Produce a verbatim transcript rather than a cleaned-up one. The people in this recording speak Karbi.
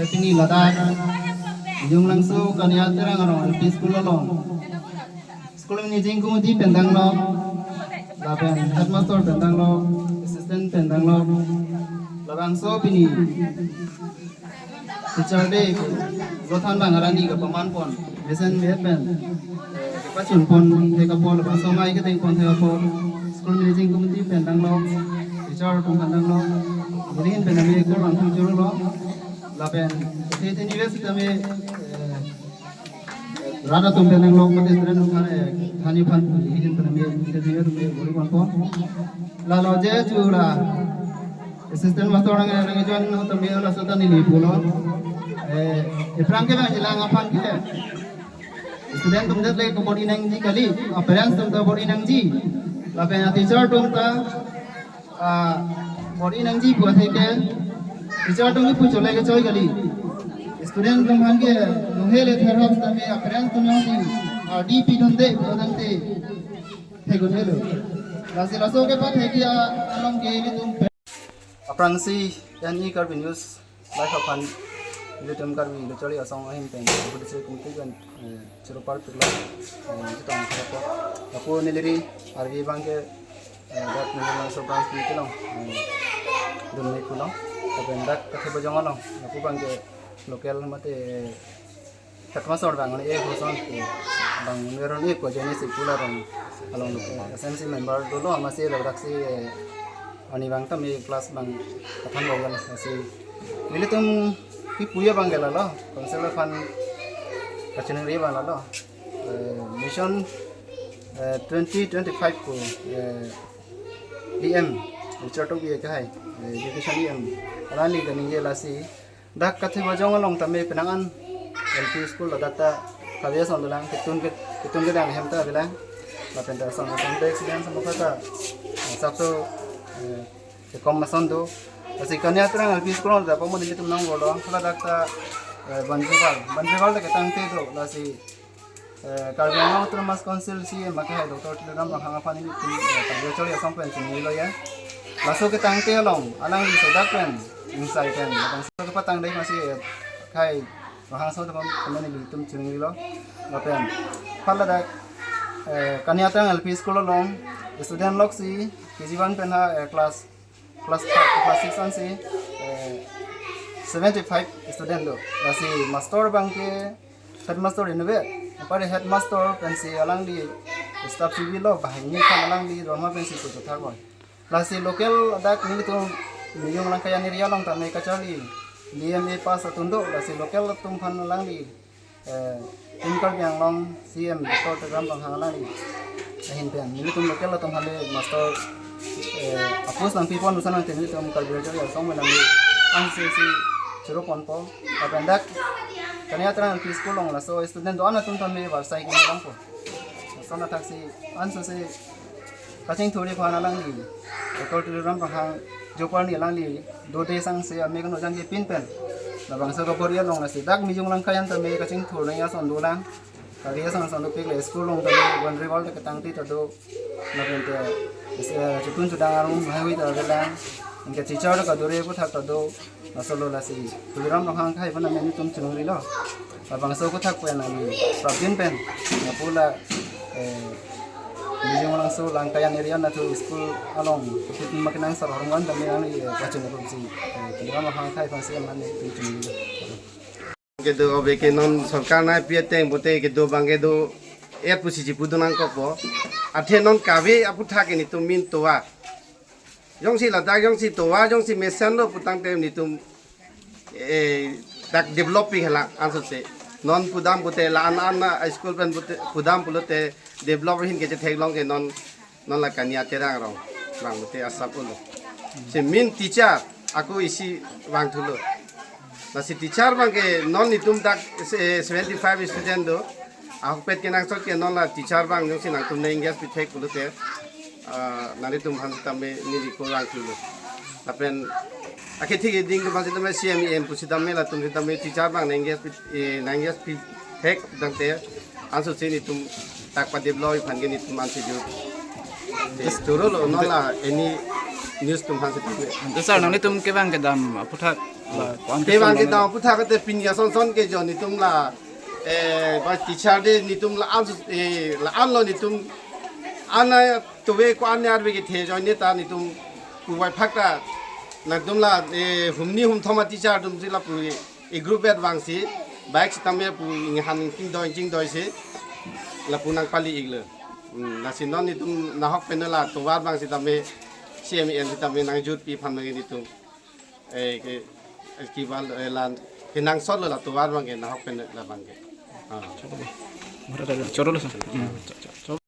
Pini ladak Junglangso Kania Terang Arong L P School along school managing committee pen danglo, lapen headmaster pen danglo, assistant pen danglo, labangso pini Teacher Day lothan abang arani kapaman pon, mesen me pen, eh, kepachun pon thek apot, labangso mai kedeng pon thek apot, school managing committee pen danglo, teacher atum pen danglo, nelihin pen ami ekor langthang churolo, lapen, the the university ami, eh, rat atum pen danglo, mate student atum aphan, eh, thani aphan, nelihin pen ami, the the university ami bori pon pon. Lalo je chula. Assistant master nang nang join no tame laso ta neli pulo. Eh, aphrang ke bang ilang aphan ke. Student atum det le ko bor-i nangji kali, ah, parents atum ta bor-i nangji. Lapen ah teacher atum ta, ah, bor-i nangji pu athe ke. Teacher atum ke pu chole ke choi kali. Student atum aphan ke nung hele therap tame ah parents atum nangji. Ah, D P dun de, pu tangte. Thegun helo. Lasi laso ke pa theki along ke ilitum. Aphrangsi N E Karbi News live aphan ilitum Karbi Lo Charli Asong ahin pen Karbi District Committee pen, eh, choro parpiklo, eh, chetong thekpo. Ako neli ri arvi abang ke, eh, dak neli laso branch committee along, eh, dun mai pulo. Lapen dak Kathi Bojong along, ako abang ke local mate, eh, headmaster abang ani e hoson ke abang meron e ko jeni si pula rong along lo S M C member dolo amatsi ladak si, eh, ani abang tame class abang kathan bawal si nelitum kipu abang ke lalo council aphan kachiningri abang lalo, eh, mission, eh, twenty twenty-five ko, eh, E M Richard Tokbi ke hai, eh, education E M alangli kaningje lasi dak Kathi Bojong along tame penang an L P school lo dak ta kave ason dolang, ketun ke, ketun kedang ahem ta avelang. Lapen ta ason ason ta experience mo kata, eh, sabso, eh, kekom ason do. Lasi Kania Terang L P school lo ta pamodi ilitum nang bolo, hala dak ta, eh, Banjibal, Banjibal ta ketangte do, lasi eh, Karbi Anglong Autonomous Council C E M akehai Doctor Tuliram Ronghang aphan ilitum, eh, Karbi Lo Charli Asong pen chiningrilo ya. Laso ketangte along alangli sodak pen, ingsai pen, labangso kepatang dei masi, eh, akehai Ronghang asong aphan ilitum chiningrilo. Lapen hala dak, eh, Kania Terang L P School along student lok si K G one pen ha, eh, class class five, class six ansi, eh, seventy-five student do. Lasi master abang ke headmaster inut ave. Apar headmaster pensi alangli staff civil lo, banghini aphan alangli dorma pensi kutu thar boy. Lasi local dak nelitum Mijung Langkayan area along tame kacharli D M A pass atum do. Lasi local atum aphan alangli eh, Team Karbi Anglong C E M Doctor Tuliram Ronghang alangli ahin pen nelitum local atum hale master, eh, apus nangpi pon usan nangte nelitum Karbi Lo Charli Asong pen nangli ansi si choro ponpo. Lapen dak Kania Terang L P School along laso student do-an atum tame varsai kini langpo. Laso athak si anso si kachingthurji aphan alangli Doctor Tuliram Ronghang jopar ni alangli dode sangse ame kano jangje pin pen labangso kabor-i along lasi dak Mijung Langkayan tame kachingthur nangji ason dolang. Kave ason ason dopik le school along tame boundary wall ta ketangte ta do. Lapen te, eh, chutun chudang arum hai hui ta avelang. Anke teacher ta kadure aputhak ta do. Laso lo lasi Tuliram Ronghang akehai aphan nelitum chiningrilo. Labangso aputhak pen neli prapjin pen, lapu la, eh, Mijung Langso Langkayan area anatthu school along kutu makinang sar horong an tame neli, eh, pachun apotsi, eh, Tuliram Ronghang akehai aphan si nelitum chiningrilo. Kedo ove ke non sorkar nangpi ateng pote kedo abang kedo et pusi chipu do nangkokpo. Athe non kave aputhak ke netum min tovar. Jongsi ladak jongsi tovar jongsi mesen lo putangte netum eh dak develop pi hela ansose. Non pudam pote la an an na school pen pote pudam pulote develop ahin kechethek long ke non non la Kania Terang arong abang pote asap ulo. Si min teacher ako isi vangthulo. Lasi teacher abang ke non netum dak eh, seventy five student do. Ahokpet kenangsot ke non la teacher abang jongsi nangtum nang-engage pithek pulote ah, nanglitum aphan sitame neli ko vangthulo. Lapen akhei thik ding atum aphan sitame C M E M pusitame latum sitame teacher abang nang-engage pi eh, nang-engage pithek tangte ansose netum dak padevelop aphan ke netum ansi jut. Just choro lo non la any news atum aphan sitame. To sir, nanglitum kevang kedam aputhak la ko-an kevang kesung kedam aputhak te pini ason son ke jo netum la eh ba teacher de netum la an eh la an lo netum an na tove ko-an arve kethe jo ne ta netum puvoiphai phak ta nangtum la eh humni humthom a teacher atum si lapu e group et vangsi bike sitame pu inghan ingchingdoi ingchingdoi si lapu nangpali iklo. Hmm, lasi non netum nahok pen la tovar abang sitame C M E M sitame nangjut pi aphan nang netum eh ke eh, kival eh, lan kenangsot lo la tovar abang ke nahok pen labang ke. Ah. Choro lo sir. Hmm.